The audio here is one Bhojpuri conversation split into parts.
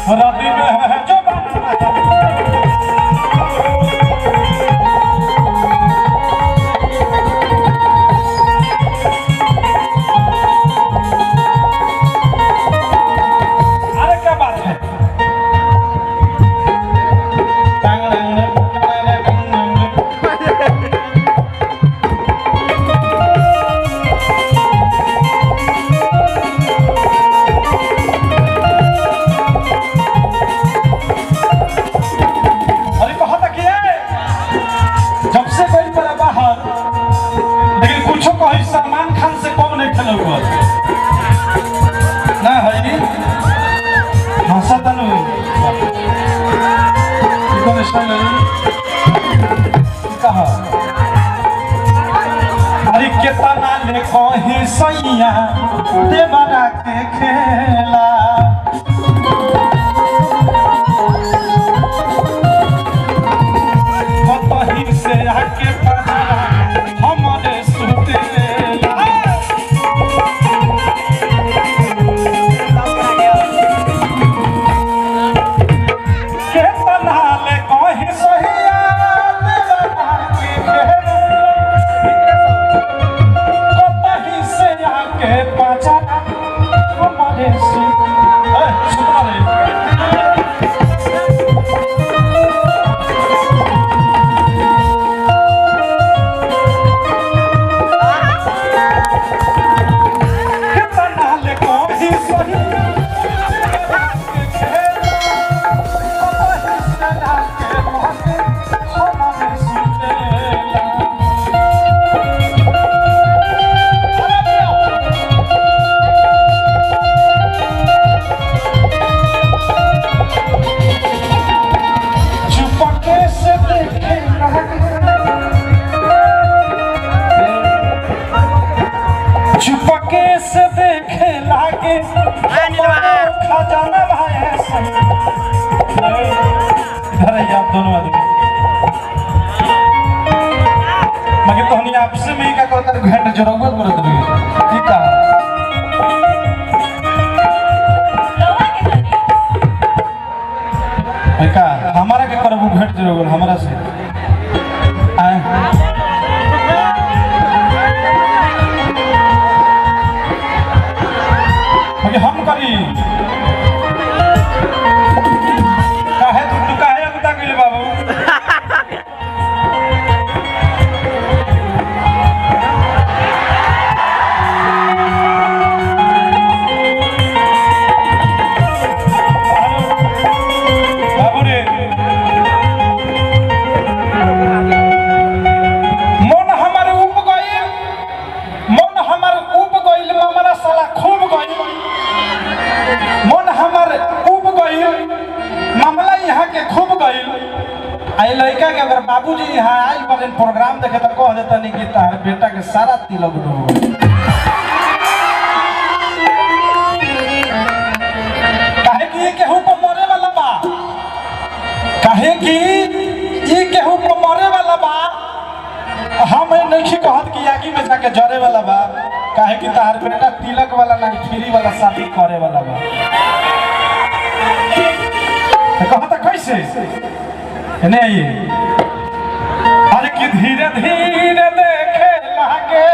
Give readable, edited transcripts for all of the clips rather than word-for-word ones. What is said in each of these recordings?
राती में जो बना। अरे क्या बात है। अरे कहा था कि जब से गई पर बाहर, लेकिन कुछो कही सलमान खान से कम नहीं खेल हुआ ना है। हंसा तनु की कौन स्टाइल है कहा। अरे केतना ले कही सैया देवरा के खेला। कतही से आके पजरा हमरे सुतेला। केतना ले कही सैया देवरा के खेला। कतही से आके पजरा हमरे सुतेला। ए, सुतना रे। केतना ले कही सैया चुपके से देखे चुपके से देखे लागे खजाना भाई। इधर आइए आप दोनों आदमी। मगर तो हमने आपसे में ही का कहता घंटे जरूरत पड़त रही ठीक है। भाई का हमारा के करबू भेंट जरूर हमारा से आए। मगर हम करी काहे तू तू काहे अगुता कइले बाबू। बाबू रे मन हमार उब गइल, मन हमार उब गइल, मामला साला खूब गइल। मन हमार उब गइल, मामला यहाँ के खूब गइल। आई लड़का के अगर बाबूजी यहाँ आइल बड़े प्रोग्राम देखे तो कह देता नहीं कि तार बेटा के सारा तिलक डूब गइल। काहे कि ई केहू पर मरे वाला बा, काहे कि ई केहू पर मरे वाला बा। हम नहीं कहत कि आगी में जाके जरे वाला बा, काहे कि तार बेटा तिलक वाला नहीं फ्री वाला शादी करे वाला बा। तो कहता कैसे नहीं। अरे कि धीरे धीरे देखे लागे,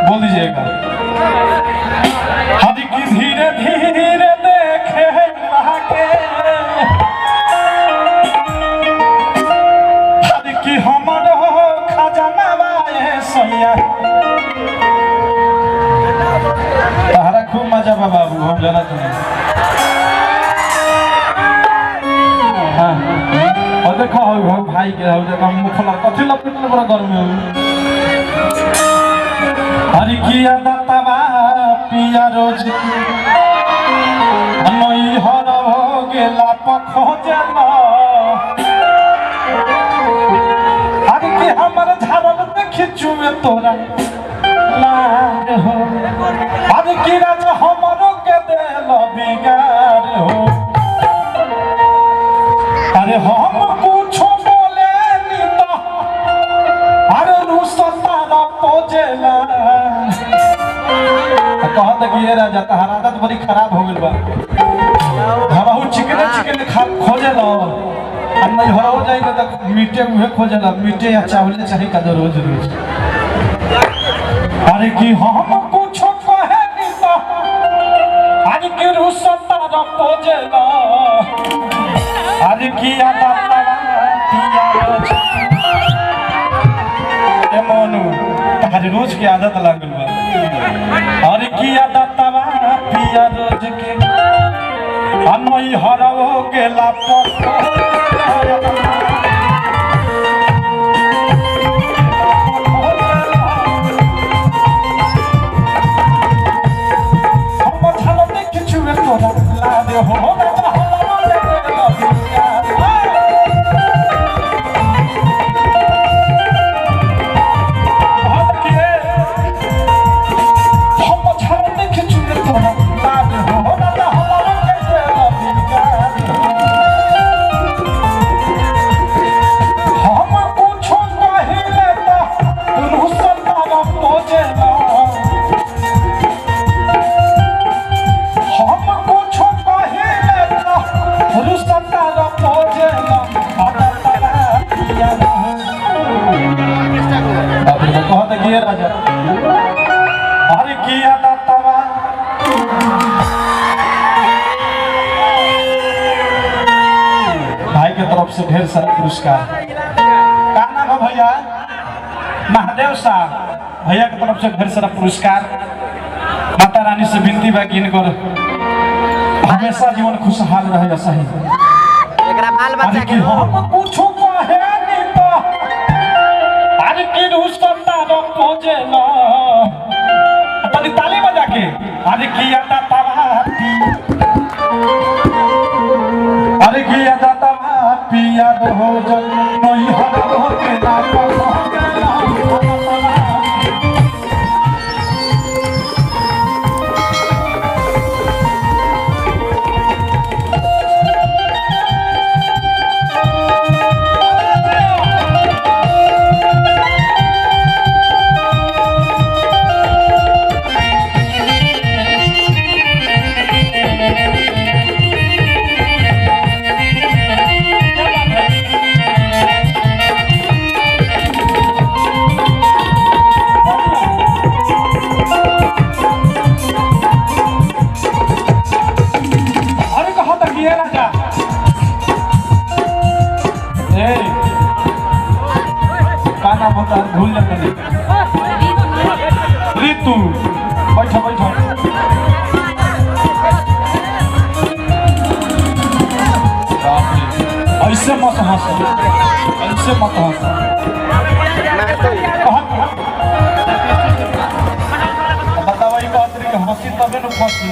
बोल दीजिएगा। अरे कि धीरे धीरे देखे लागे, अरे कि हमरो खजाना बाए सैया। तहरा खूब मजा बा बाबू, हम जाना तुम्हें। हाँ और देखो हो भाई के हो देखो मुखला कथी लपेटले बड़ा गर्मी हो। अरे किया दातावा पिया रोज नई हर हो गेला पखोजला। अरे कि हमर झारल देखी चुए तोरा लार हो। अरे कि राज हमरो के देल बिगार हो। अरे हम कुछो बोले नी तो अरे रुसता पोजेला। कहता कहत कि ये राजा तहार आदत बड़ी खराब हो गइल बा। हमहू चिकने चिकने खा खोजेला आ नहीं हराओ जाई त मीटे उहे खोजेला, मीटे या चावले चाही का रोज रोज। अरे कि हम कुछ कहे नी त अरे कि रुसता र पोजेला। अरे कि आदत पिया रोज ए मोनू तहार रोज के आदत लागल बा। अरे कि आदत पिया रोज के अनई हराओ गेला अरे किया दातावा भाई के तरफ से ढेर सारा पुरस्कार। का नाम है भैया? महादेव साहब भैया के तरफ से ढेर सारा पुरस्कार। माता रानी से विनती बा कि इनकर हमेशा जीवन खुशहाल रहे। सही एकरा बाल बच्चा के हम कुछ कहे नी त अरे कि रुसता र पोजेला तनी ताली बजा के। अरे किया दाता पिया, अरे किया दाता पिया रोज नई हर हो के ना हो के ना। अरे कहा तक ये राजा ए का नाम होता है भूल जाता नहीं। रितु बैठो बैठो। ऐसे मत हंस, ऐसे मत हंस। बतावा ई बात रे कि हंसी तबे न फंसी।